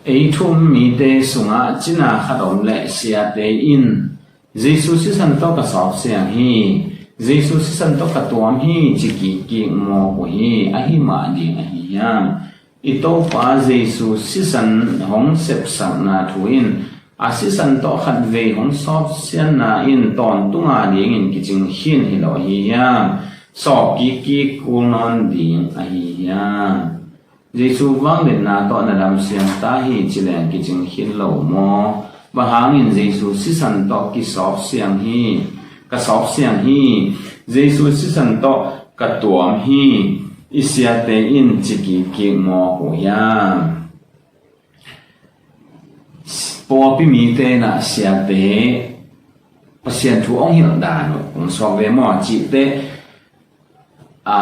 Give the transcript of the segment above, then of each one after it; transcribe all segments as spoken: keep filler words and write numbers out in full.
Ei thu um mite sungah cina khat om leh siate in Jesu sisan tawh ka sawpsiang hi, Jesu sisan tawh ka tuam hi ci kikkik mawk uh hi. Ahi mah ding ahi hiam? I Topa Jesu sisan hong sepsakna thu in a sisan tawh khatvei hong sawpsianna in tawntunga dingin kicing khin hi lo ahi hiam? Sawp kikkik kul nawn ding ahi hiam? Jesu vangliatna tawh na damsiang ta hi ci leng kicing khin lo maw? Bang hangin Jesu sisan tawh kisawpsiang hi, ka sawpsiang hi, Jesu sisan tawh ka tuam hi, i siate in ci kikkik mawk uh hiam? Pawlpi mite in ah siate Pasian thu hong hilh dan uh hong suak ve maw cihte, a,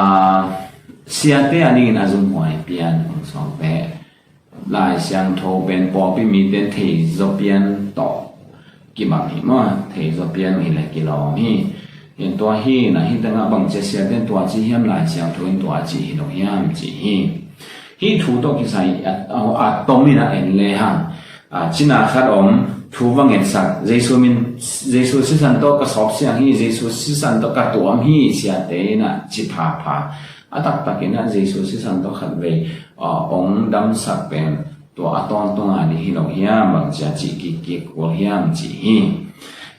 siate a dingin a zumhuai pian hong suak ve. Lai Siangtho pen pawlpi mite theizaw pian tawh kibang hi maw, theizaw pian uh hi leh kilawm hi. Hin tua hi na, hi tengah bang cia siate in tua ci hiam, Lai Siangtho in tua ci hi lo hiam ci hi. Hih thu tawh kisai a, a, a tom in a en lehang, a, cina khat om, thu va ngetsak, Jesu min, Jesu sisan tawh ka sawpsiang hi, Jesu sisan tawh ka tuam hi, siate in a ci phapha. A taktak in a Jesu sisan tawh khatvei, a, hong damsak pen tua a tawntunga ding hi lo hiam, bang cia ci kikkik kul hiam ci hi.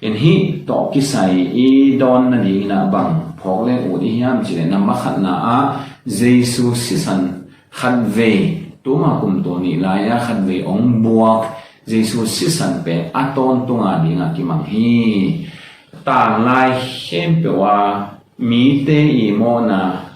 In hih tawh kisai i dawn nading in a bang phawk leng ut i hiam ci leh, na makhatna ah Jesu sisan khatvei, tuma kum tul nih lai-a khatvei hong buak Jesu sisan pen a tawntunga dingah kimang hi. Tanglai khempeuh a mite i mawhna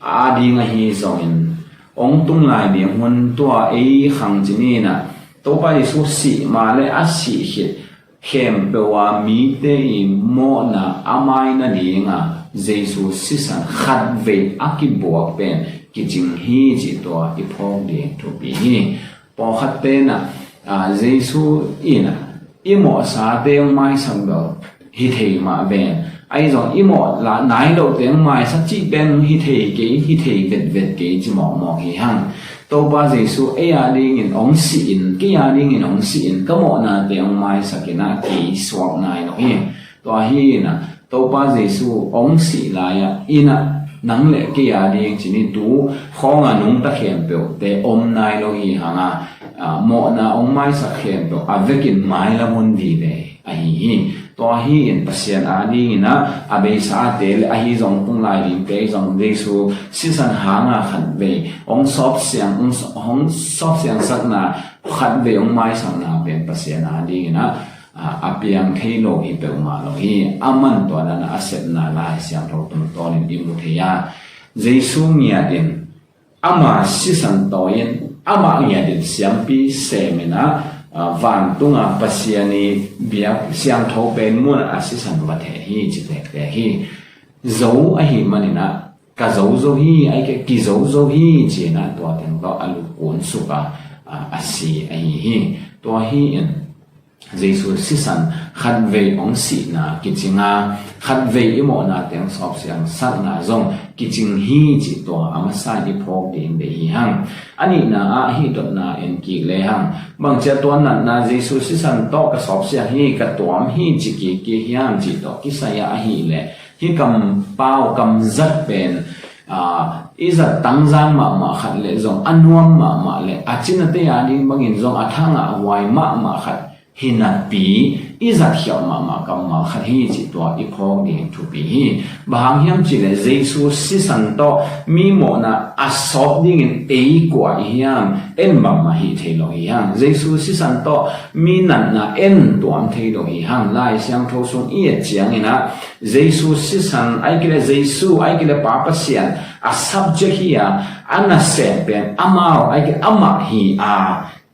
a ding ahi zongin, hong tung lai ding hun tua ei khang cinin a, Topa Jesu sih ma le a sih khit khempeuh a mite i mawhna a mai nadinga Jesu sisan khatvei a kibuak pen kicing hi cih tua i phawk ding thupi hi. Pawlkhat ten ah, a, Jesu in ah i mawhsate hong maisak bel hi thei mah ven. Ahi zong i mawh la nai lote hong maisak cih pen hi thei kei, hi thei vetvet kei ci mawkmawk hi hang. Topa Jesu ei a dingin hong sih in, kei a dingin hong sih in, ka mawhnate hong maisak in ah kei suak nai lo hi. Tua hi in ah, Topa Jesu hong sih lai-ah in ah nang le kei a ding cinin tu khawng a nungta khempeuhte om nai lo hi hang a, a, mawhna hong maisak khempeuh a vekin mailam hun vive ahi hi. Tua hi in Pasian a dingin ah a beisa a te le ahi zong tung lai dingte zong Jesu sisan hanga khatvei hong sawpsiang, hong, hong sawpsiangsakna khatvei hong maisakna pen Pasian a dingin ah a, a piang thei lo hi peuhmah lo hi. A man tua dan a sepna Lai Siangtho tungtawnin i mu thei a, Jesu ngiatin ama sisan tawi-in, amah ngiatin siampi semin a, a, vantunga Pasian i biak siangtho pen munah a sisan va theh hi ci tektek hi. Zo ahi manin ah ka zo zo hi, ahi kei kizo zo hi ci-in ah tua teng tawh a lukun suk a, a, a si ahi hi. Tua hi in Jesu sisan khatvei hong sihna kicing a, khatvei i mawhna teng sawpsiang sakna zong kicing hi cih tua a masa in i phawk ding deih hi hang. A nihna ah hih dotna en kik lehang, bang cia tua natna Jesu sisan tawh ka sawpsiang hi, ka tuam hi ci kikkik hiam cih tawh kisai ah ahih leh, hih kampau kamzat pen, a, i zat tangzang mahmah khat le zong a nuam mahmah le a cinate a ding bangin zong a thangah huai mahmah khat hi napi i zatkhialh mahmah kammal khat hi cih tua i phawk ding thupi hi. Bang hang hiam cih leh Jesu sisan tawh mi mawhna a sawp dingin ei kua i hiam? En bangmah hi thei lo hi hang. Jesu sisan tawh mi natna en tuam thei lo hi hang. Lai Siangtho sung i et ciangin ah Jesu sisan, ahi kei leh Jesu, ahi kei leh Pa Pasian a subject hi a, a nasem pen amau, ahi kei leh amah hi a,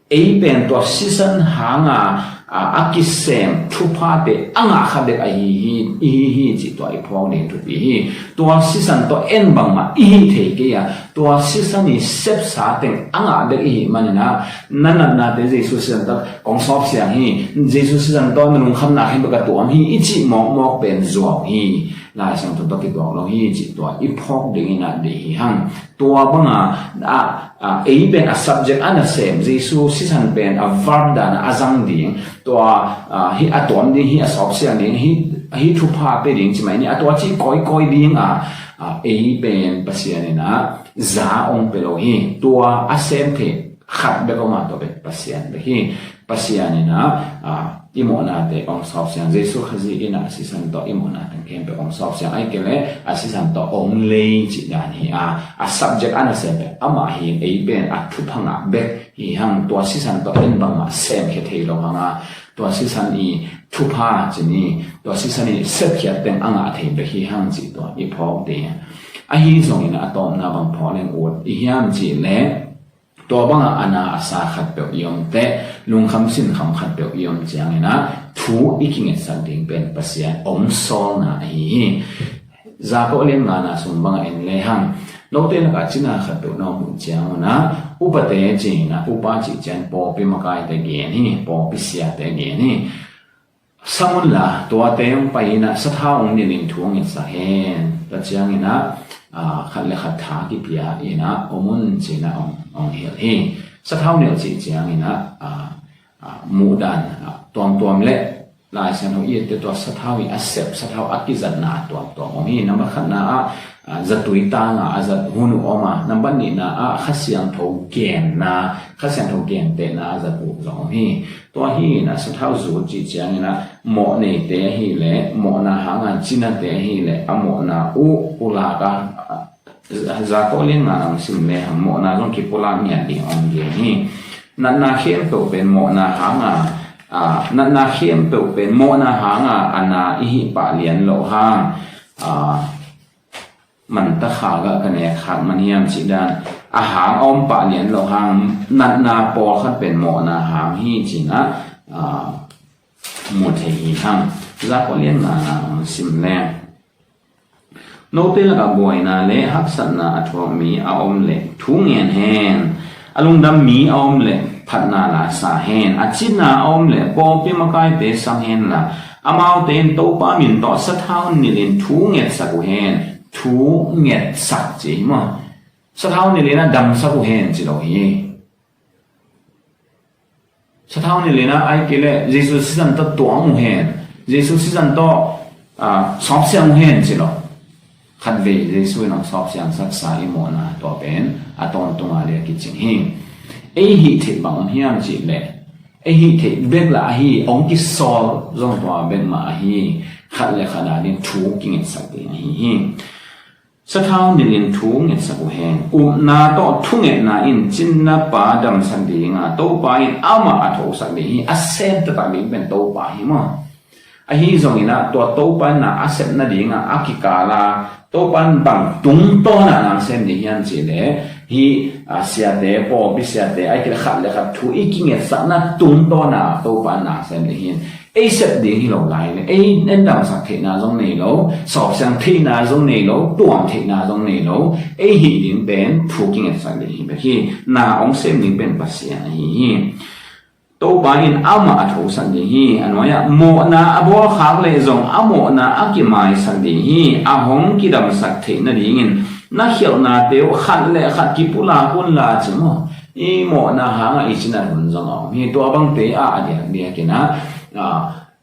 ei pen tua sisan hanga a, a kisem thuphate a ngah kha bek ahi hi, i hi hi cih tua i phawk ding thupi hi. Tua sisan tawh en bangmah i hih thei kei a, tua sisan i sepsa teng a ngah bek i hih manin ah, na natnate Jesu sisan tawh kong sawpsiang hi, Jesu sisan tawh na lungkhamna khempeuh ka tuam hi i cih mawkmawk pen zuau hi. Lai Siangtho tawh kituak lo hi cih tua i phawk dingin ah deih hi hang. Tua banga, a, a, ei pen a subject a nasem, Jesu sisan pen a verb dana a zang ding, tua, a, hi a tuam ding, hi a sawpsiang ding, hi, hi thupha pia ding ci mai ni, a tua ci kawikawi ding a, a, ei pen Pasian in ah za ong pia lo hi. Tua a sem thei khat bek om a, tua bek Pasian bek hi. Pasian in ah, a, i mawhnate ong sawpsiang, Jesu Khazih in ah sisan tawh i mawhnate khempeuh ong sawpsiang, ahih kei leh a sisan tawh ong lei cih dan hi a, a subject a nasem pen amah hi, ei pen a thupha ngah bek hi hang. Tua sisan tawh en bangmah semkhia thei lo hang a, tua sisan i thupha ci ni, tua sisan i sepkhiat teng a ngah thei bek hi hang cih tua i phawk ding. Ahi zongin a tawpna bang phawk leng ut i hiam cih leh, tua banga a na a sa khatpeuh i om teh, lungkham sinkham khatpeuh i om ciangin ah, thu i kingetsak ding pen Pasian ong sawlna ahi hi. Jakob lian ngana sung banga en le hang. Note lakah cina khatpeuh na om uh ciangun ah, upate ci-in ah, upa cih ciang pawlpi makaite gen hi, pawlpi siate gen hi. Sam unla, tuate hong pai in ah, sathau hong nilhin thu hong ngetsak hen. Tua ciangin ah, a, khat le khat tha kipia in ah om un ci-in ah hong, hong hilh hi. Sathau nilh cih ciangin ah, a, a, muhdan, a, tuamtuam le Lai Siangtho i et teh tua sathau i a sep, sathau a kizatna tuamtuam om hi. Nambat khatna ah, a, zatui tanga a zat hun uh om a, nambat nihna ah Kha Siangtho genna, Kha Siangtho gentehna a zat uh zong om hi. Tua hi in ah sathau zut cih ciangin ah mawh neite ahih leh, mawhna hanga cinate ahih leh, a mawhna uh pulak a, a, Jakob lian ngana hong sim le hang, mawhna zong kipulak ngiat ding hong gen hi. Natna khempeuh pen mawhna hanga, a, natna khempeuh pen mawhna hanga a na i hih pah lian loh hang, a, man takha gah ka nek khak man hiam cih dan, a hang a om pah lian loh hang, natna pawlkhat pen mawhna hang hi ci-in ah, a, mu thei hi hang. Jakob lian ngana hong sim le. Note lakah buaina le haksatna a thuak mi a om leh thu ngen hen. A lungdam mi a om leh phatna la sa hen. A cina a om leh pawlpi makaite sam hen la, amaute in Topa min tawh sathau nilhin thu ngetsak uh hen. Thu ngetsak ci hi maw? Sathau nilhin ah damsak uh hen ci lo hi. Sathau nilhin ah, ahih kei leh Jesu sisan tawh tuam uh hen, Jesu sisan tawh, a, sawpsiang uh hen ci lo. Khatvei Jesu in hong sawpsiang saksa i mawhna, tua pen a tawntunga ding a kicing hi. Ei hih theih bang om hiam cih leh, ei hih theih bek lah ahi, hong kisawl zong tua bek mah ahi. Khat le khat a ding thu kingetsak ding ahi hi. Sathau nilhin thu ngetsak uh hen. Upna tawh thungetna in cinna pa damsak ding a, Topa in amah a thosak ding hi. A sem taktak ding pen Topa hi maw? Ahi zongin ah tua Topa in na a sep nading a, a kikal a, Topa in bang tungtawn a na sem ding hiam cih leh, hih, a, siate, pawlpi siate, ahih kei leh khat le khat thu i kingetsakna tungtawn a Topa in na sem ding hi. Ei sep ding hi lo lai leh, ei en damsak theihna zong nei lo, sawpsiang theihna zong nei lo, tuam theihna zong nei lo, ei hih ding pen thu kingetsak ding hi bek hi. Na hong sem ding pen Pasian ahi hi. Topa in amah a thosak ding hi. A nuai-ah mawhna a bawlkhak leh zong a mawhna a kimaisak ding hi. A hong kidamsak theih nadingin na khialhnate uh khat le khat kipulak unla ci maw? I mawhna hangah i cinat hun zong a om hi. Tua bangte ah a diakdiakin ah, a,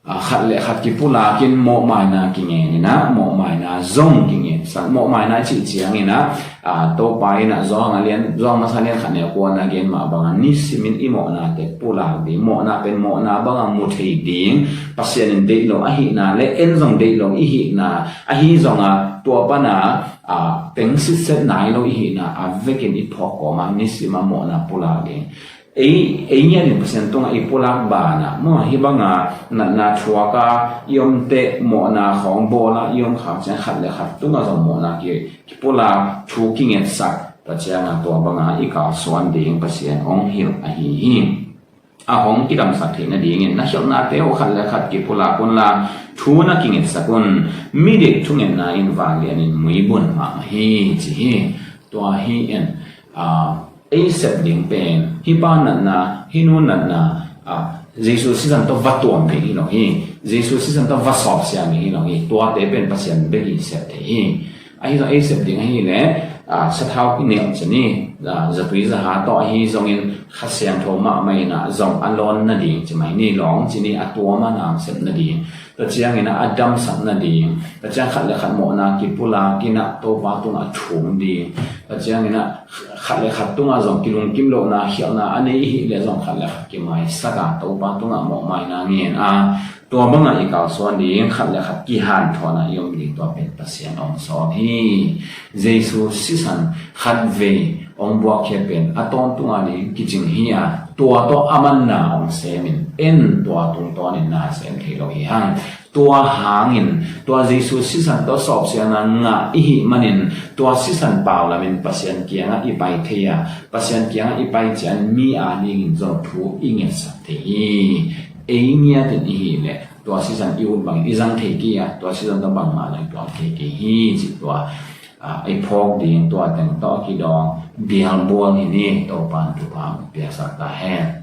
a, khat le khat kipulakin mawhmaina kingen in ah, mawhmaina zong kingen. Sang mawhmaina cih ciangin ah, a, Topa in ah Johan a lian, Johan masa lian khat neu kuana gen mah bangin nisimin i mawhnate pulak ding, mawhna pen mawhna bangin mu thei ding, Pasian in deih lo ahihna le en zong deih lo i hihna, ahi zongin tua pana, a, teng sitset nai lo i hihna a vekin i phawk kawma nisim a mawhna pulak ding. Ei, ei ngiatin Pasian tungah i pulak banah, maw, hih banga natna thuaka i omte mawhna khawng bawla i om khak ciang khat le khat tungah zong mawhna ki, kipulak thu kingetsak, tua cianga tua banga i kalsuan ding Pasian hong hilh ahi hi. a hong kidamsak theih nadingin na khialhnate uh khat le khat kipulak unla, thu na kingetsak un. Midik thungetna in vanglianin muibun mahmah hi, ci hi. Tua hi in, a, ei sep ding pen hih pa natna, hih nu natna, a, Jesu sisan tawh va tuam ding hi lo hi. Jesu sisan tawh va sawpsiang ding hi lo hi. Tuate pen Pasian bek in sep thei hi. Ahi zong ei sep ding ahih leh, a, sathau i neih cih ni, a, zatui zaha tawh ahi zongin Kha Siangtho mahmah in a zong a lawn nading ci mai ni, lawng cih ni, a tuam a nang sep nading. Tua ciangin a damsak nading. Tua ciang khat le khat mawhna kipulak in a Topa tungah thum ding. Tua ciangin a khat le khat tungah zong kilungkim lohna, khialhna a nei i hih leh zong khat le khat kimaisak a Topa tungah mawhmaina ngen a, tua bangah i kalsuan ding, khat le khat kihanthawn a i om ding, tua pen Pasian hong sawm hi. Jesu sisan khatvei hong buakkhiat pen a tawntung a ding kicing hi a, tua tawh a manna hong sem in, en tua tungtawnin na sem thei lo hi hang. Tua hangin tua Jesu sisan tawh sawpsiangna ngah i hih manin tua sisan paulamin Pasian kiangah i pai thei a, Pasian kiangah i pai ciang mi a dingin zong thu i ngetsak thei hi. Ei ngiatin i hih leh tua sisan i ut bangin i zang thei kei a, tua sisan tawh bangmah zong i tuak thei kei hi, cih tua, a, i phawk ding, tua teng tawh a kidawng bialbual hi ni. Topan thupha hong piaksak ta hen.